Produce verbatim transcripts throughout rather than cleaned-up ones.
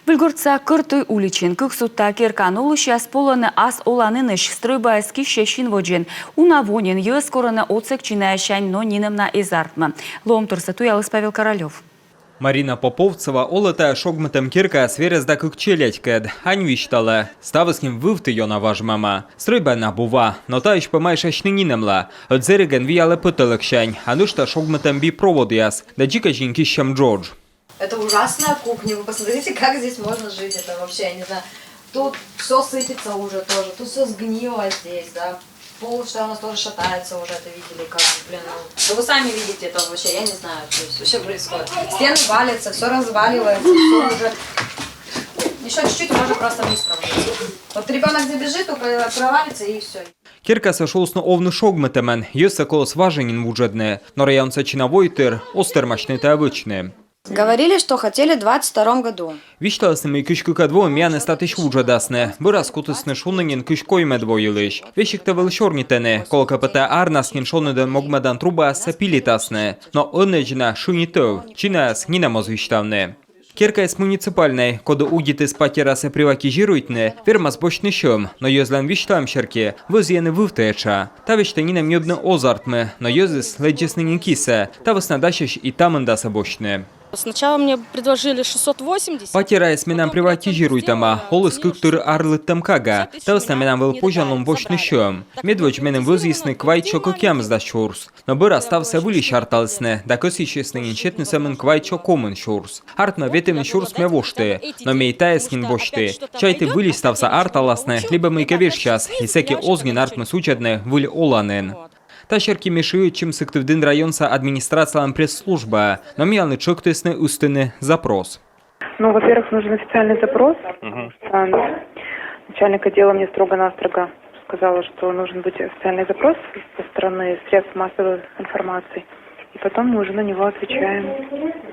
Выльгортса Кӧрт уличын кык судта керкаын олысьяс полӧны ас оланінысь. Стрӧйбаыс киссьӧ син водзын. Уна во нин йӧз корӧны отсӧг чинаясянь, но нинӧм на эз артмы. Лоӧмторсӧ туяліс Павел Королёв. Марина Поповцева олӧ тайӧ шогмытӧм керкаыс верӧс да кык челядькӧд. Ань висьталӧ, ставыс нин вывті ёна важмӧма. Стрӧйба на бура, но таысь пӧ майшасьны нинӧмла. Ӧд зэрегӧн виялӧ пӧтӧлӧксянь, а нӧшта шогмытӧм би проводъяс да дзикӧдз нин киссьӧм джодж. Это ужасная кухня. Вы посмотрите, как здесь можно жить. Это вообще, я не знаю. Тут все сыпется уже тоже. Тут все сгнило здесь, да. Пол, что у нас тоже шатается уже, это видели, как, блин, ну, да вы сами видите, это вообще, я не знаю, то есть вообще происходит. Стены валятся, все разваливается, все уже. Еще чуть-чуть, можно просто вниз провалиться. Вот ребенок забежит, упа-, провалится и все. Керкасӧ шуисны овны шогмытӧмӧн, йӧзсӧ колӧ важӧн нин вуджӧдны, но районса чина войтыр оз тэрмасьны тайӧ вӧчны. Говорили, что хотели в двадцать втором году. Висьталісны, мый кызь кыкӧд воын миянӧс татысь вуджӧдасны. Бӧрас кутісны шуны нин кызь коймӧд во йылысь. Весиг тай вӧлі сёрнитӧны, колӧкӧ пӧ тайӧ арнас нин шоныдӧн могмӧдан трубаяссӧ пилитасны. Но ӧнӧдз на шыни тӧв, чинаяс нинӧм оз висьтавны. Керкаыс муниципальнӧй, коді удитіс патерасӧ приватизируйтны, вермас босьтны сьӧм, но йӧзлӧн висьталӧм серти, вӧзйӧны вывті этша. Та весьтӧ нинӧм ньӧбны оз артмы, но йӧзыс лэдзисны нин кисӧ, та вӧсна дасьӧсь и та мындасӧ босьтны. Сначала мне предложили шестьсот восемьдесят. Патераыс менам приватизируйтӧма, оліс кык тыр арлыдтӧм кага. Та вӧсна менам вӧлі позянлун босьтны сьӧм. Медводз меным вӧзйисны квайтсё кӧкъямысдас сюрс. Но бӧрас ставсӧ выльысь арталісны, да кӧсйысисны нин сетны сӧмын квайтсё комын сюрс. Артмӧ, ветымын сюрс ме вошті, но ме и тайӧс нин босьті. Чайті, выльысь ставсӧ арталасны, либӧ мыйкӧ вежсяс, и сэки оз нин артмы судзӧдны выль оланін. Та серти ми шыӧдчим Сыктывдін районса администрациялӧн пресс-службаӧ, но миянлы тшӧктісны ыстыны запрос. Ну, во-первых, нужен официальный запрос, потому что начальник отдела мне строго-настрого сказала, что нужен быть официальный запрос со стороны средств массовой информации, и потом мы уже на него отвечаем.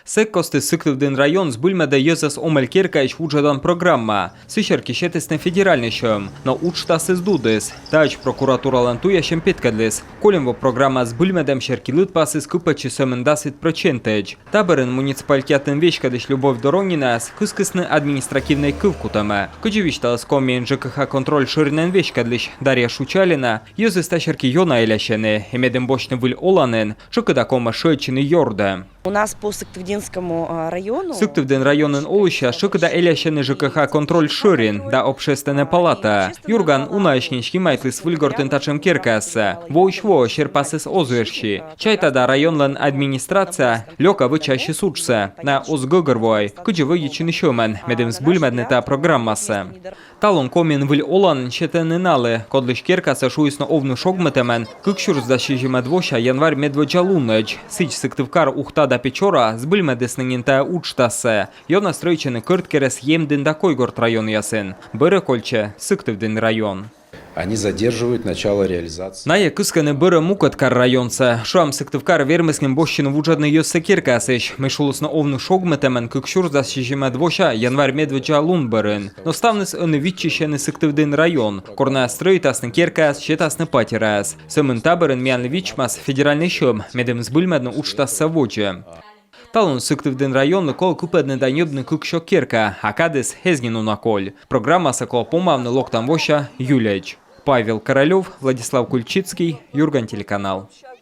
Сэк костіс Сыктывдін район збыльмӧдӧ йӧзӧс омӧль керкаысь вуджӧдан программа. Сы серти сетісны федеральнӧй сьӧм, но уджтасыс дудіс. Таӧдз прокуратуралӧн туясьӧм петкӧдліс: кольӧм во программа збыльмӧдӧм серти лыдпасыс кыпӧдчис сӧмын дас вит прӧчентӧдз. Та бӧрын муниципалитетын веськӧдлысь Любовь Доронинаӧс кыскисны административнӧй кывкутӧмӧ. Кыдзи висьталіс Комиын ЖКХ контроль шӧринӧн веськӧдлысь Дарья Шучалина, йӧзыс та серти ёна элясьӧны, и медым босьтны выль оланін, тшӧкыда ковмас шыӧдчыны ёрдӧ. У нас по Сыктывдинскому, а, району... Сыктывдін районын олысьяс тшӧкыда элясьӧны ЖКХ контроль шӧрин да общественнӧй палатаӧ. Юрган унаысь нин снимайтліс Выльгортын татшӧм керкаяссӧ. Воысь воӧ серпасыс оз вежсьы. Чайта да, районлӧн администрация лёка вӧчасис уджсӧ. Найӧ оз гӧгӧрвоӧй, кыдзи вӧдитчыны сьӧмӧн, медым збыльмӧдны та программасӧ. Талун Комиын выль оланін сетӧны налы, кодлысь керкасӧ шуисны овны шогмытӧмӧн кык сюрс дас сизимӧд вося январь медводдза лунӧдз. Сідз, Сыктывкар, Ухта да Печора збыльмӧдісны нин тайӧ уджтассӧ. Ёна стрӧитчӧны Кӧрткерӧс, Емдін да Койгорт районъясын. Бӧрӧ кольччӧ Сыктывдін район. Они задерживают начало реализации. Найӧ кыскӧны бӧрӧ мукӧд кар-районсӧ. Шуам, Сыктывкар вермис нин босьтчыны вуджӧдны йӧзсӧ керкаясысь, мый шулісны овны шогмытӧмӧн кык сюрс дас сизимӧд вося январь медводдза лун бӧрын. Но ставныс ӧні виччысьӧны Сыктывдін район, кор найӧ стрӧитасны керкаяс, сетасны патераяс. Сӧмын та бӧрын миянлы вичмас федеральнӧй сьӧм, медым збыльмӧдны уджтассӧ водзӧ. Талун Сыктывдін районлы колӧ кыпӧдны да ньӧбны кыксё керка, а кадыс эз нин уна коль. Программасӧ колӧ помавны локтан вося июльӧдз. Павел Королёв, Владислав Кульчицкий, Юрган телеканал.